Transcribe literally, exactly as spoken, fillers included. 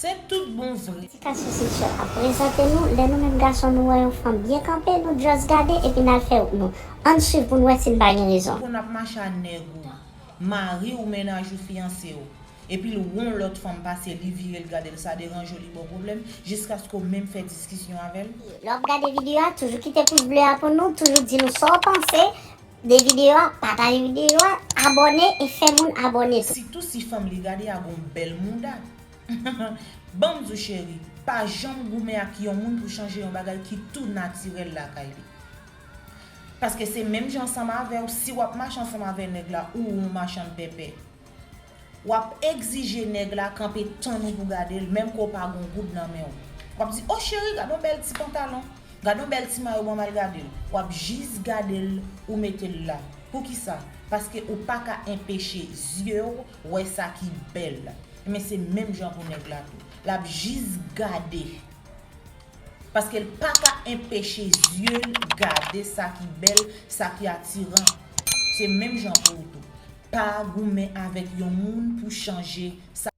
Se tout bon vre. Edikasyon seksyèl ap prezante nou, lè nou menm gason nou wè yon fanm byen kanpe, nou just gade epi n al fè wout nou. Ann swiv pou n wè si n pa gen rezon. Pou n ap mache a nèg ou, mari ou, mennaj ou, fiyanse ou, epi l wè yon lòt fanm pase, li vire l gade l, sa deranje w, li ba w pwoblèm, jiskaske w menm fè diskisyon avè l. Lè w ap gade videyo a, toujou kite pous ble a pou nou, toujou di nou sa w panse de videyo a, pataje videyo a, abòne e fè moun abòne tou. Sitou si fanm li gade a gon bèl mouda. Ban m di w cheri, pa janm goumen ak yon moun pou chanje yon bagay ki tou natirèl lakay li. Paske se menm jan ansanm avè w, si w ap mache ansanm avè nèg la, ou yon machann pèpè. W ap egzije nèg la kanpe tann ou pou gade l, menm ke w pa gon goud nan men w. W ap di, o cheri, gad yon bèl ti pantalon, gad yon bèl ti mayo, ban m al gade l. W ap jis gade l, ou mete l la. Poukisa? Paske ou pa ka enpeche zye w wè sa ki bèl. Men se menm jan pou nèg la tou. L ap jis gade. Paske l pa ka enpeche zye l gade sa ki bèl, sa ki atiran. Se menm jan pou ou tou. Pa goumen avèk yon moun pou chanje sa.